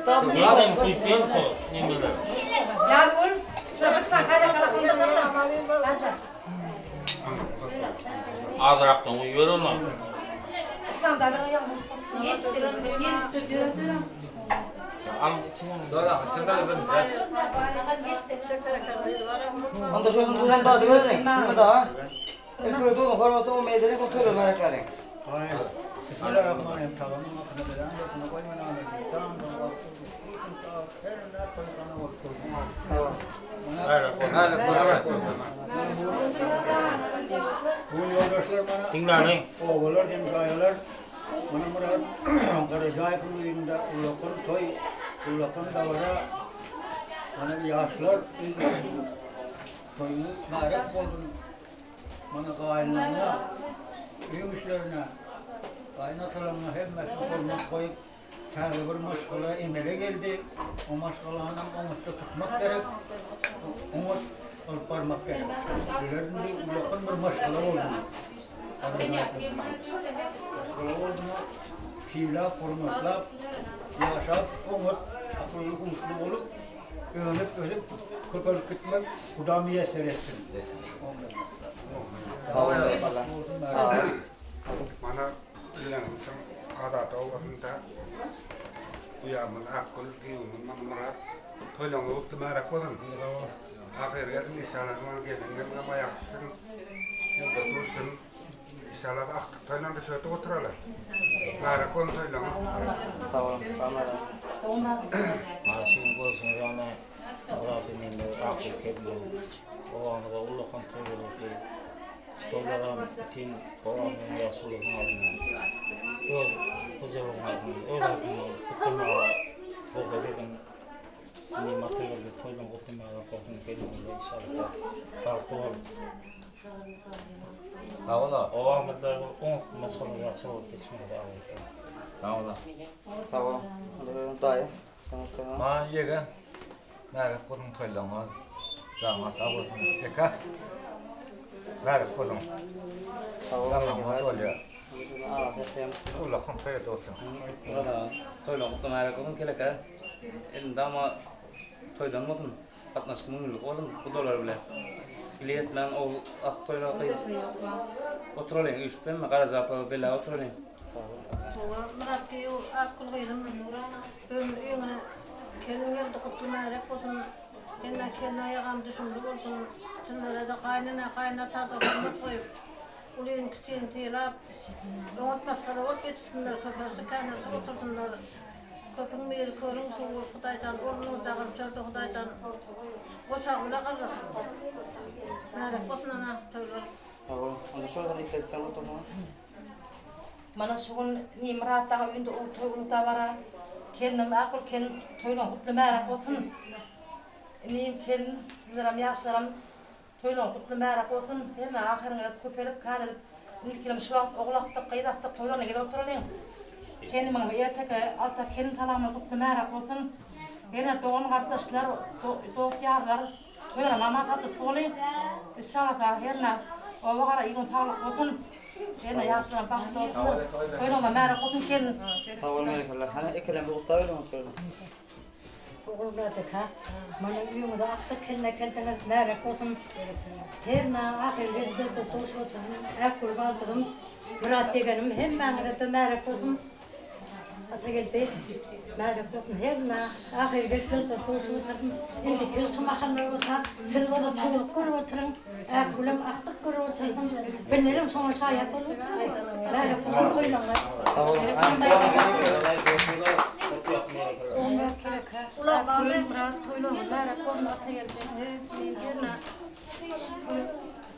Zaten kuýup gel şo nemeler. Ýazgül, şuna bir sany kaýda kalakynda Azrakdan guýup ber ona. Al içine. Onda şonuň duzun dady bereliň. Muny da. Ilki duzun hormaty o meýdeni bu töle merekleriň. Bismillahirrahmanirrahim. Tagamyň hakyna beren hakyna goýman Diňläliň. Obalar hem gaýalar Mana Myrat Garajaýewiň öýünde ullakan toý, ullakan dabara. Mana ýaşlar toýuňyz mübärek bolsun. Mana gaýynlaryna, öý işlerine, gaýynatalaryna hemmesine hormat goýup, täze bir maşgala emele geldi. O maşgalanam oňatja tutmak gerek, oňat alyp barmak gerek. Bular indi ullakan bir maşgala boldular. Maşgala boldular, sylap, hormatlap, ýaşap, oňat akylly-huşly bolup, önüp, ösüp, köpelip gitmek Huda miýesser etsin. Mana bilenimsiň Azat obasynda uýamyz Akgül, gyzymyz Myrat toýlaryňyz gutly mübärek bolsun. Ahyry gelsin inşallah mana gelin gelinem aýak düşsün. Ýyldyz duşsun. Inşallah akdyk toýlarynda şu ýerde oturaly. Mübärek bolsun toýlaryňyz. Sag boluň. Mana şuny görşüňiz ýaly Myrat inemiz Akgül gelin obamyzda ullakan toý boldy. Stollara bütin obamyzyň ýaşulusynyň adyna, öz hojalygyň adyna, öz adyma gutlamaga rugsat ediň. Indi Atageldi toýdan gutlamaga bolsun gelin inşallah. Bagtly bol. Sag bol. Obamyzda bir oňat maşgala ýaşap bolup geçmegi dowam etsin. Sag bol. Sag bol. Daýy. Ma ýegen. Mälik bolsun toýlaňyz. Janyňyz sag bolsun. Eka. Mälik bolsun. Sag bol. Janyňyz bolýar. Ullakan toý edip oturyň. Wala, toýlaň gutly mälik bolsun keleke. Elmydama toýdan bolsun. Gatnaşyk müňýyllyk bolsun gudalar bilen. Bile ýetmän ogul ak toýla gyz. Oturalyň üýşüp hemme Garaja apa bela oturalyň. Hawa, Myrat giýew, Akgül gyzym, ömür öýüňe Gelin geldi gutly märek bolsun Hemmä kelin aýagam düşümli bolsun Çynlara-da gaýynene gaýynata-da hormat goýup ulyny kiçini sylap oňat maşgala bolup ýetişsinler köpelşik känelşik otursynlar Köpüň biri körüň suwy bolup Hudaýjan ornuny jagyryp çörde Hudaýjan goşagy bile gallasyn Märek bolsun ana toýlar. Sag boluň. Onda şol ikisi oturdyňyz. Mana şu gün ni Myrat dagy öýünde uly toý uly dabara. Gelnim Akgül gelin toýlaň gutly märäk bolsun. Inim gelin sizlerem ýaşlaram toýlaň gutly märäk bolsun. Hemme ahyryňyz köpelip känelip indikilem şu wagt ogul akdyk gyz akdyk toýlaryna gelip oturalyň. Kendimiňem erteki aljak gelin salamyny gutly märäk bolsun. Ýene dogan gardaşlar dost ýarlar toýlara aman sagja boluň. Inşallah herne oba gara iň saglyk bolsun. Ene ýaşlaram bagtly bolsunlar. Toýlaryňyza märek bolsun gelin. Sag boluň berekella. Hany ekelem bir gutla beriň şöyle. Ogulberdika, mana öýüňize akdyk gelin ekensiňiz, märek bolsun. Hernä ahyrky dürde duşup oturyn, Akgül baldyrym, Myrat ýegenim hemmäňize-de märek bolsun. Atageldi, Märek bolsun hernä ahyrky dürde duşup oturyn. Indi siz şu mahallar bolsa, siz bolsa towluk görüp oturyň. Akgülem akdyk görüp otursyn. Bizlerem şoňa şaýat bolup oturly. Märek bolsun toýlaryňyz. Sag boluň. Myrat toýlaryňyz märek bolsun Atageldi. Hernä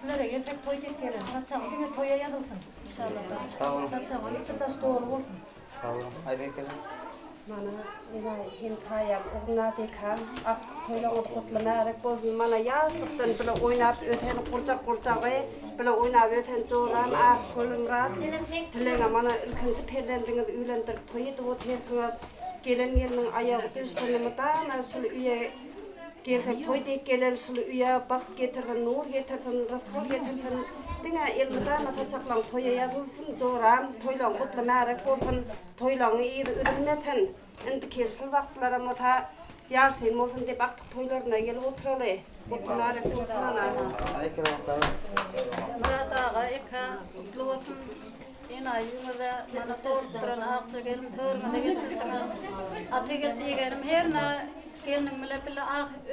sizlere gelsek toý dek gelen. Saçagyň diňe toýa ýazylsyn. Inşallah. Sag boluň. Saçagyň içi daş doly bolsun. Sag boluň. Aýdyň ekelim. Mana mena hem taýam Ogulnaz ekam agtyk toýlaňyz gutly märek bolsun mana ýaşlykdan bile oýnap ösen gurjak gurjagy bile oýnap ösen joram Akgül Myrat dileňe mana ilkinji perzendiňizi üýlendirip toý edip otyrsyňyz gelen gelniň aýagy düşsün mydama şul üýe gelse toý dek gelen şul üýe bagt getirsin nur getirsin rysgal getirsin diňe elmydama saçaklaň toýa ýazylsyn joram toýlaň gutly märek bolsun Toýlaryň yzy üzülmesin. Indiki ýyl şul wagtlaram bolsa ýaşaýyn bolsun diýip agtyk toýlaryna gelip oturaly. Gutly märek bolsun ana. Myrat aga eka gutly bolsun. Enaýy ýüňüze mana dolup duran akja gelin törüňize getirdiňiz. Atageldi diýgenim herne gelniň bile bile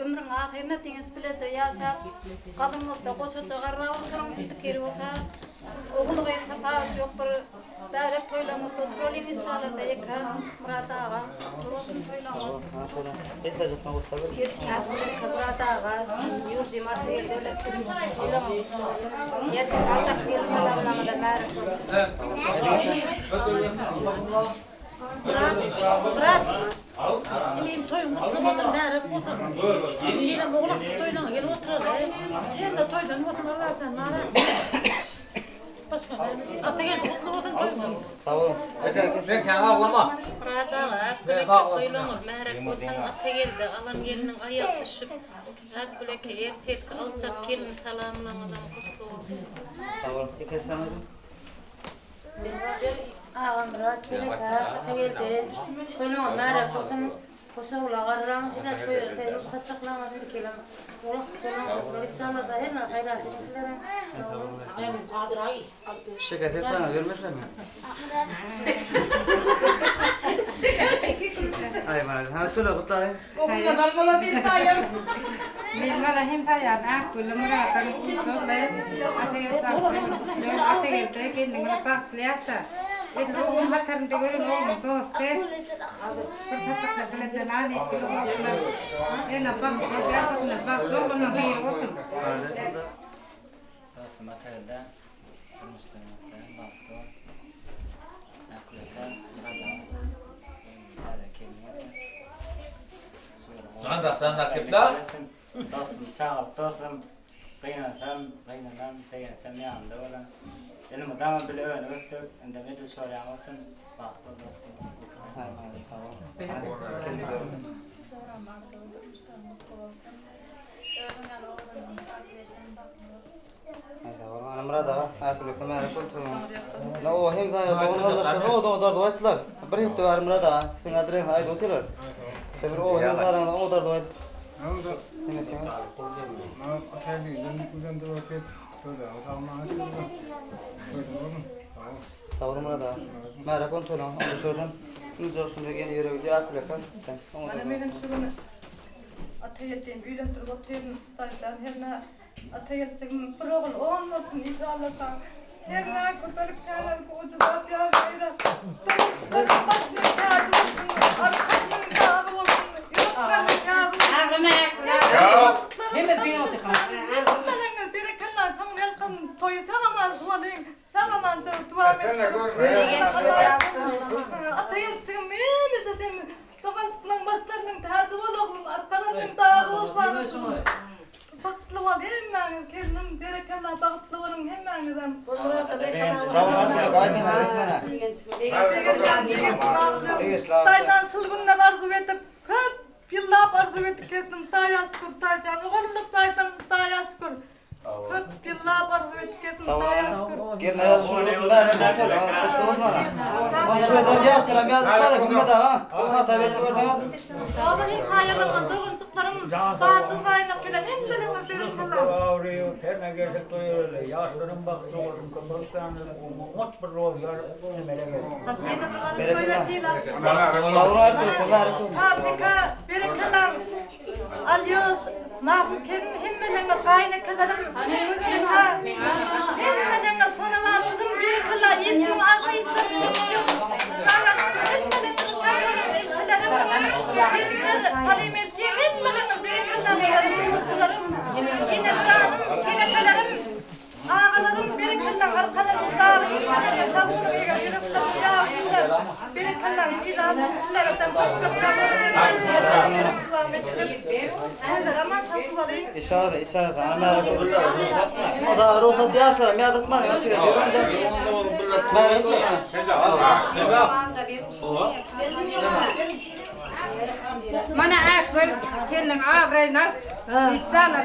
ömrüň ahyryna deňiç bileje ýaşap galyňyzda goşaja garrap oturyň indiki ýyl bolsa ogul gyz tapawut ýok bir bäbek toýlaryňyzda oturalyň inşallah eka Myrat aga gutly bolsun toýlaryňyz. Myrat aga ýurdum Atageldi bilen toýlaryňyz gutly bolsun. Erkek aljak gelin salamlaňyza märek bolsun. Myrat, inim toýuň gutly bolsun, märek bolsun. Gelin ogul akdyk toýlaňa gelip oturaly. Hemme toýdan bolsun Allajan mara. Başga näme? Atageldi gutly bolsun toýuň. Sag boluň. Sen kän aglama. Myrat aga, Akgül eke toýlaňyz märek bolsun, Atageldi alan gelniň aýagy düşüp, Akgül eke ertirki aljak gelin salamlaňyzam gutly bolsun. Sag boluň. Ikinjisem aýdyň. Agamyrat Keleke Atageldi toýlaňyz märek bolsun, hoş ogla garraň, ine toýa toýup saçaklaňyz indi kelem oglak toýlaňyz oturar inşallah da hemme haýrat edin sizlere. Şeker hep bana vermezlermi? Ay bana. Ha söyle kutlayın. Men bana hem saýan Akgülli Myradyň gutlagy Atageldi gelniňe bagtly ýaşa. Edil ogluň hatarynda gören ogluň dosty. Bir saçakda bileje nan iýip bile oturdylar. Ene bagtly bolup ýaşaşyna bagtly oglunyň biri bolsun. Dostum Atageldä durmuşda öňe bagtly bol. Akgül eke Myrat aga täze gelin geldi. Jandak jandak gepla. Dostum çagalyk dostum. Gynansam, gynanan, begensem ýanymda bolan. Elmydama bile önüp ösdük. Indem edil şol ýaly bolsun. Bagtly bol dostum. Joram Arzuw durmuşda mutly bolsun. Özüň ýaly oglanlaryň şadyr edýän bagtly bol. Ana Myrat aga, Akgül eke märek bolsun. Na o hem zaýa dogan gardaşlar o dogan dardy aýtdylar. Bir hepde bäri Myrat aga siziň adresiňizi aýdyp otyrlar. Şo bir o hem zaýa o dardy aýdyp. Sag boluň Myrat aga. Märek bolsun toýlaň. Onda şuradan ince şunda gene ýüregi diýip Akgül eke. Mana menem şu gün Atageldi'ni öýlendirip otyryn. Daýzam hernä Atageldigim bir ogul on bolsun inşallata. Hernä köpelik täler gojuzap ýazmaýra. Durmuşda başynyň täji bolsun, arkasynyň dagy bolsun, ýürekleriniň ýagy bolsun. Hemme bir otyr. Hemmeleriňiz berekella soň welcome toýy sag aman suwalyň. Sag aman dowam etdirip. Atageldigim hemişe sen Doganjyklaň başlarynyň täji bol oglum arkalarynyň dagy bol çagajygym bagtly bol hemmäňiz gelnim berekella bagtly boluň hemmäňizem. Hudaýdan şul günden arzuw edip köp ýyllap arzuw edip gezdim Hudaýa şükür Hudaýjan oglum Hudaýdan Hudaýa şükür. Köp ýyllap arzuw edip gezdim, Hudaýa şükür. Baba hem haýalangan doganjyklarym, badyr gaýynak bilen hemmeleriňiz berekella. Herne gelsek doýuraly, ýaşlaryň bagtly bolsun, köpelip ýanly, oňat bir rozgar emele gelsin. Tazyka, berekella. Alýos, Magym gelin hemmeleňe gaýynekelerim hemmeleňe sonawazydym berekella ismiň aşa islerim hemmeleňe eltilerim gelinler halim elti hemmeleňe berekella enemjanym kelekelerim Agalarym berekella arkalarym dagy işlerine sag boluň eger ýüreklerim ýag ýüzler berekella ilanym sizlerden köp köp sag boluň aman sag bolalyň. Işarada işarada ana märe bolsun. O da rugsat ýaşlaram ýadatman ötüge diýen. Märe bolsun. Mana Akgül gelniň abraýyny al. Inşallah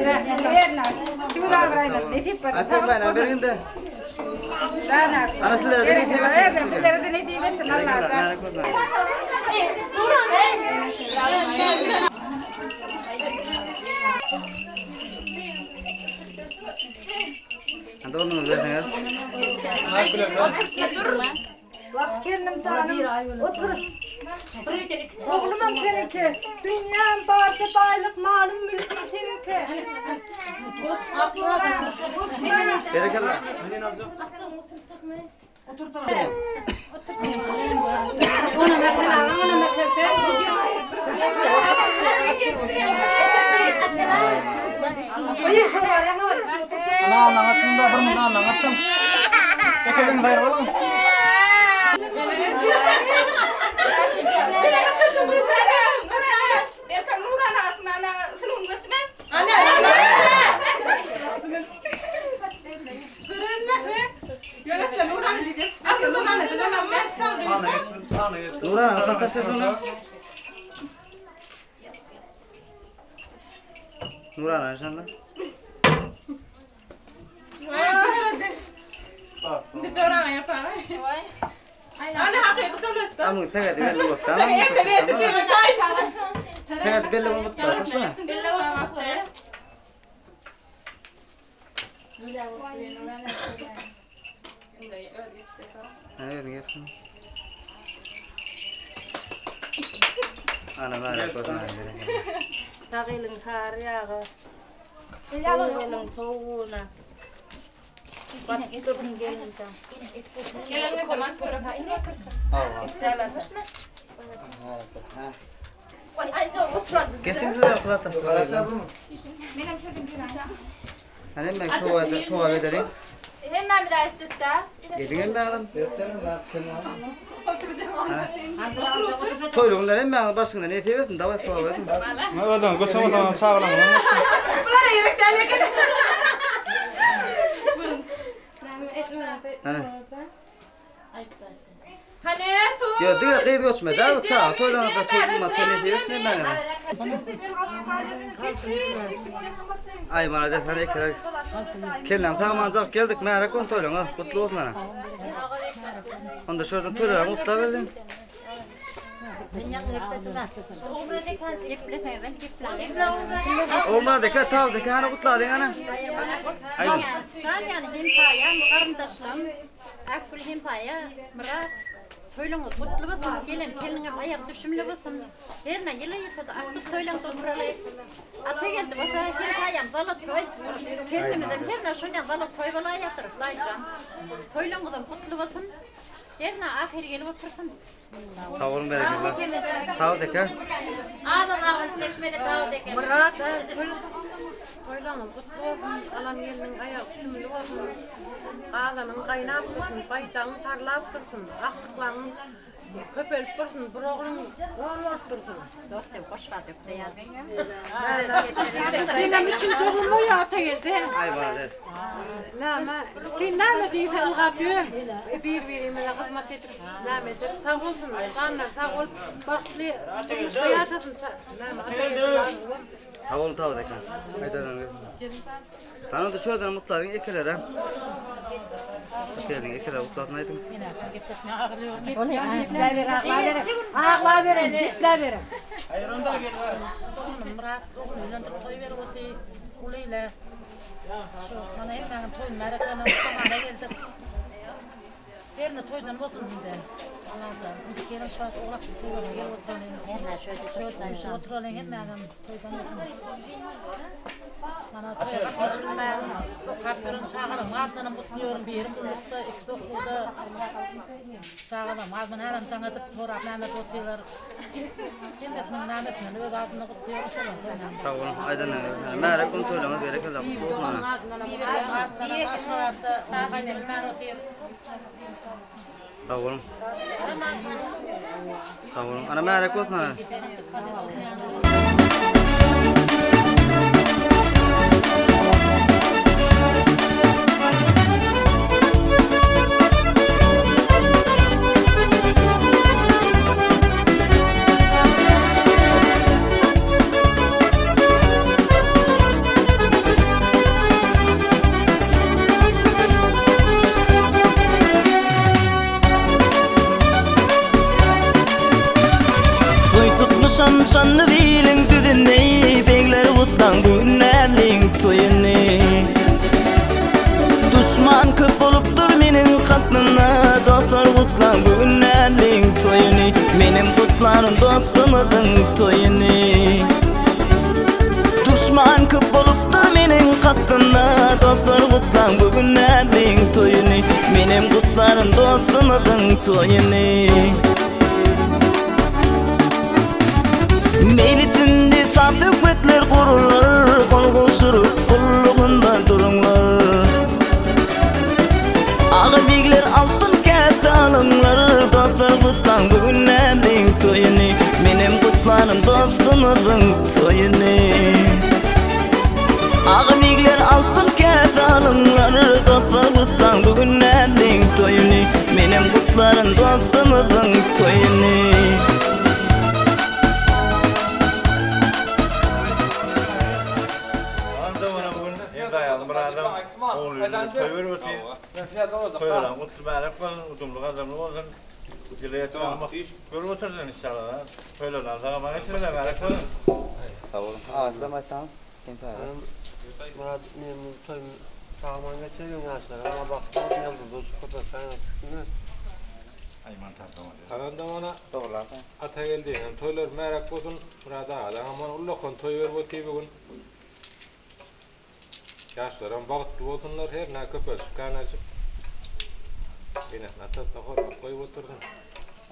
berna. Şu gün abraýyny nesip bolsa. Aýtma bana berginde. Ana sizlere de nesip etsin. Sizlere de nesip etsin Allah. Hadi ornuňyzy berseňiz. Wah gelnim janym, otur. Oglumam seniňki. Dünýäm barça baýlyk, malym, mülküm seniňki. Berekella. Ana alnan açyň da bir munda alnan açyň. Ekeliň daýry boluň. Nurhan Hasan taşla şunu. Nurhan aşağıda. Ama tek belli oldu. Tek belli oldu. Taşla. Hadi gel. Ana bari bolsun. Sag eliň sary ýaga. Sol eliň sowugyna. Batyp dursun gelinjan. Kesin de kulak taşla. Hani ben tuva tuva edelim. Hemen bir daha ettik de. Gelin ben adam. Toýlugyňlar hemme başyňdan ne sebesin, daway tuva edin. Özüň göçe bolsaň çagalaň. Hani Hani su. Yo diňe gyz göçme, da çaga toýlugyňda toýlugyňda toý ne sebesin hemme. Ay bana da sana ekler. Kellem sağmancalyk geldik, märäk on toýlugyňa, gutly bolsun ana. Onda şuradan toýlara mutla berdim. Olma deka tav deka ana gutladyň ana. Aýdyn. Can yani hemsaýa, garyndaşlarym, Akgül hemsaýa, Myrat, toýlaryňyz gutly bolsun, gelen gelniňem aýagy düşümli bolsun. Herne ýyly ýylda akdyk toýlaryňda oturaly. Ata geldi bolsa hemsaýam zala toý. Keldimizem herne şonýan zala toý bolaýadyr, daýjan. Toýlaryňyzam gutly bolsun. Herne ahyr gelip otursyn. Sag boluň berekella. Sag deka. Murat, toýlaryňyz gutly bolsun, alan gelniň aýagy düşümli bolsun. Gazanyň gaýnap dursun, baýdagyň parlap dursun, agtyklaryň köpelip dursun, bir ogluň on bolup dursun. Dostum goşga dökse ýa. Benim üçünji oglum o ya ata geldi. Ay bana de. Näme, sen näme diýse ylgap ýör. Bir-birimize hyzmat edip, näme edip, sag bolsun, janlar sag bolup, bagtly durmuşda ýaşasyn. Näme, ata geldi. Sag boluň tav deka. Aýdaryň. Ana da şuradan mutlaryň ekelere. Gelin ekelere mutlaryny aýdyň. Agla beren, gitla beren. Murat oglum öýlendirip toý berip oty, uly ile. Şu mana hemmäňiň toýuny märeklemä gutlamaga geldik. Herne toýdan bolsun indi. Allajan, indi gelin şu wagt oglak toýlaryna gelip oturalyň. Şöyle düşüp oturalyň hemmäňem toýdan bolsun. Mana toýa gatnaşyp bilmän, okap ýören çagalaryň adyndanam gutluyorum. Biri gullukda, ikisi okuwda. Çagalarym adyndan herem jaň edip sorap näme otyrlar. Hemmesiniň nämesinden öz adyndan gutluyorum şolaryň toýuna. Sag boluň. Aýdan. Märek on toýlaryňyz berekella gutly bolsun ana. Bibekem adyndanam Aşgabatda gaýda bilmän otyr. Sag boluň. Sag boluň. Ana märek bolsun ana. iliň düzüni, Begler gutlaň bu günlerliň toýuny. Duşman köp bolupdyr meniň kaslymda, Dostlar gutlaň bu günlerliň toýuny. Menem gutlaryn dostumyzyň toýuny. Duşman köp bolupdyr meniň kaslymda, Dostlar gutlaň bu günlerliň toýuny. Menem gutlaryn dostumyzyň toýuny. Mel içinde saz söhbetler gurular, Gol gowşuryp gullugynda duruňlar. Aga begler altyn käse alyňlar, Dostlar gutlaň bu günleriň toýuny, Menem gutlaryn dostumyzyň toýuny. Aga begler altyn käse alyňlar, Dostlar gutlaň bu günleriň toýuny, Menem gutlaryn dostumyzyň toýuny. Sag boluň. Aga sizem aýtsaňyz. Myrat inim toýuny sag-aman geçirgin ýaşlar. Alla bagtly bolsun ýyldyzda uçup köpeltseň üstüne. Aranda mana Atageldiňem toýlary mübärek bolsun. Myrat agadaňam mana ullakan toý berip otyr bu gün. Ýaşlaram bagtly bolsunlar hernä köpelşip känelşip. Enesine atasyna hormat goýup otursyn.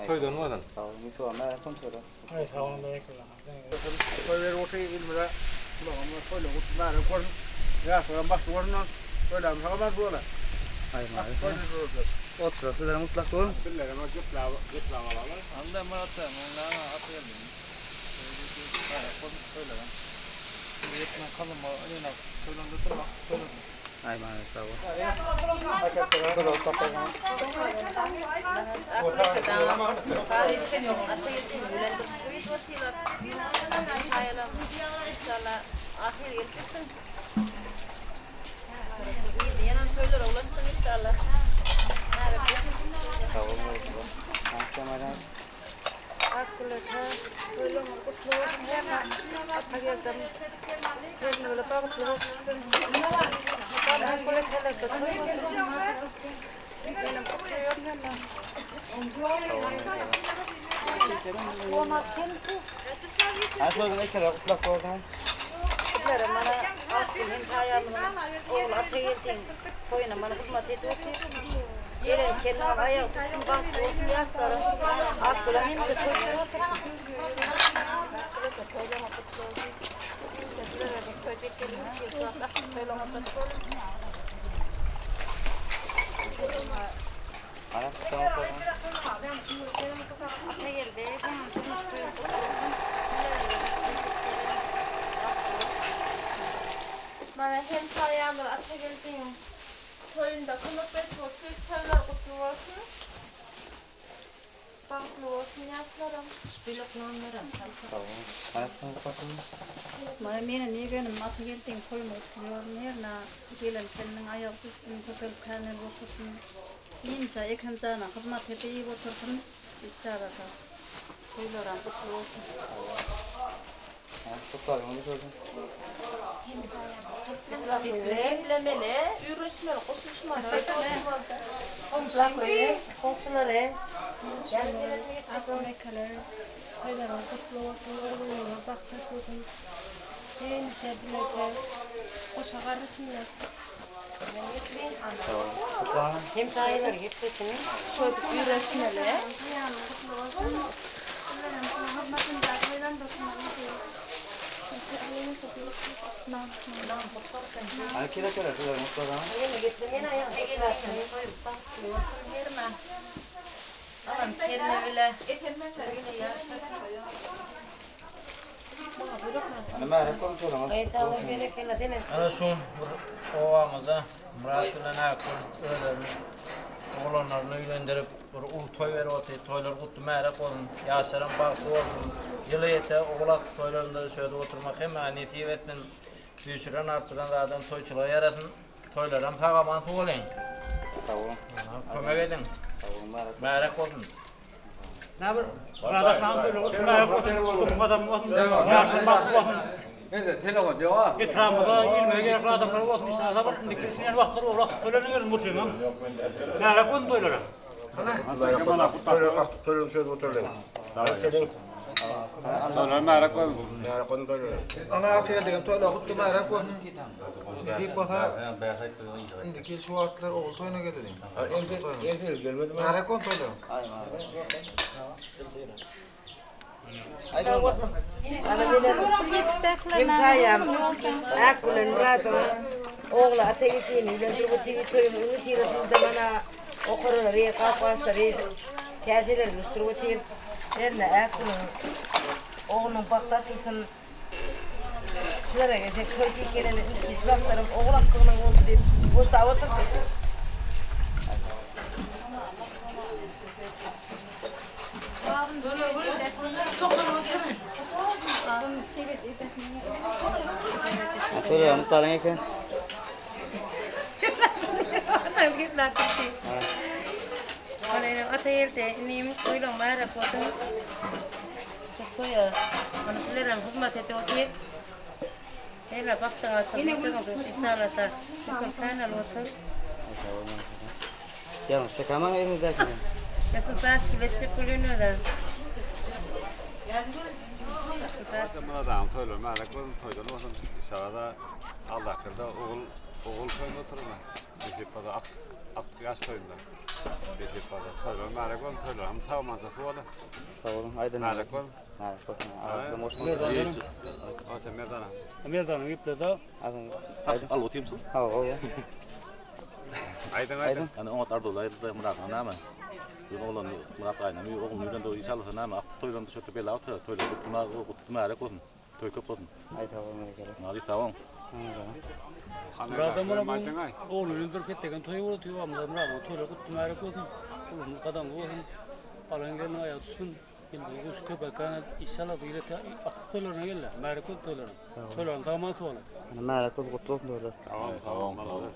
Toýdan bolsun. Sag boluň. Ýusuf aga mübärek bolsun toýlar. Aý sag boluň berekella. Toý berip otyr ilimize. Kulagymyza toýlar gutly mübärek bolsun. Ýaşlaram bagtly bolsunlar. Toýlarymyz sag-aman bolar. Aý mübärek. Oturar sizlerem gutlap bolun. Anda Myrat aga, muňa at geldi. Mübärek bolsun toýlaram. Ýetmän kalyma ýene toýlanda durmak toýlanda. Aý mübärek sag bol. Sag boluň berekella. Ha şol ekeler gutlap bolsun. Sizlere mana Akgül hem saýamyzyň ogly Atageldiň toýuna mana hyzmat edip otyr. Gelen keliniňem aýagy tutsun, bagtly bolsun ýaşlaryň. Akgülem hemişe toý berip otursyn. Akgül toýlaryňyz gutly bolsun. Hemişe sizlere toý bekleriňiz toýlaryňyz gutly bolsun. Ana tutsan bolsun. Atageldi, seňem durmuş toýuň gutly bolsun. Mana hem saýamyz Atageldiň toýunda kömek berşip otyr toýlar gutly bolsun. Bagtly bolsun ýaşlaram. Mana menem ýegenim Atageldiň toýuny gutlaýaryn. Hernä gelen gelniň aýagy düşsün, köpelip känelip otursyn. Hemişe Ekremjana hyzmat edip otursyn. Inşallah. Toýlaram gutly bolsun. Geplemeli, üýrüşmeli, goşulyşmaly. Goňşulary. Mekeler, toýlaryň gutly bolsun, ogluňyza bagt açylsyn. Hemişe bileje goşa garrysynlar. Hemsaýalar geplesin. Şöýdüp üýreşmeli. Ana kelekeler sizleriň gutlasaňyz. Alan kelle bile. Ana mübärek bolsun toýlaryňyz. Ana şu bir obamyzda Myrat bilen Akgül özlerini oglanlaryny öýlendirip bir uly toý berip otyr. Toýlar gutly mübärek bolsun. Ýaşlaram bagtly bolsun. Ýyly ýete ogul agtyk toýlarynda şöyle oturmak hemmäge nesip etsin. Süýşüren artdyran zadam toýçulyga ýarasyn. Toýlaram sag-aman suwalyň. Sag boluň. Kömek ediň. Sag boluň mübärek. Mübärek bolsun. Näme bir Gardaşlaryň toýlary gutly mübärek bolsun, gutly gadam bolsun, ýaşlar bagtly bolsun. Mende telefon ýok-a. Etrabymyza, ilimize gerekli adamlar bolsun, inşallah bir indiki düşünýän wagtlar olar toýlaryna gelsin burçuňam. Mübärek bolsun toýlary. Toýlar mübärek bolsun. Mübärek bolsun toýlar. Ana ata geldigen toýlar gutly mübärek bolsun. Nesip bolsa indiki ýyl şu wagtlar ogul toýuna geleliň. Mübärek bolsun toýlar. Akgülen Myradowa ogly Ata Ýetini bilen Durgut ýigit toýuň öňüsyrasynda mana okaralary, gap-gaçlary täzeleri göçdürip otyr. Herne Akgülüň oglunyň bagty açylsyn. Şulara gelsek toý diýip gelende indiki şu wagtlaram ogul akdygynyň boldy diýip boşlap otyrdy. Şöyle mutlaryň eken. Ata ýerde inim toýlaň märäk bolsun. Şu toýa mana sizlerem hyzmat edip otyr. Hele bagtyň açylsyn, inşallah şükür kanal bolsun. Ýalňyş çekamaň eliňizdäkini. Ýasyn taş biletjek bolýan özä. Myradanyň toýlary märek bolsun, toýdan bolsun. Inşallah Allahkyrda ogul ogul toýunda oturma. Nesip bolsa ak ak ýaş toýunda. Nesip bolsa toýlar märek bolsun, toýlar hem sag mançasy bolar. Sag boluň, aýdyn. Märek bolsun. Märek bolsun. Agzym hoş Aça Merdana. Merdana gepledi. Al otyrmysyň? Hawa, hawa. Aýdyň, aýdyň. Ýani oňat arzuwlar aýdyldy Myradyň näme? Bugün oglan Myrat gaýynam ogluny bilen doý inşallah näme ak toýlarynda şöte bela otur toýlar gutly gutly märek bolsun. Toý köp bolsun. Aý sag boluň berekella. Nady sag boluň. Myradam mana bu ogluny öldürip ketdegen toýy boldy toýbamyzda Myradyň toýlary gutly märek bolsun. Ulusymyz gadamly bolsun. Alan gelniň aýagy tutsun. Indi guş köpek kanat inşallah bu ýyl ak toýlaryna geldi. Märek bolsun toýlaryň. Toýlaryň sag bolsun. Märek bolsun gutly bolsun toýlar. Sag boluň, sag boluň.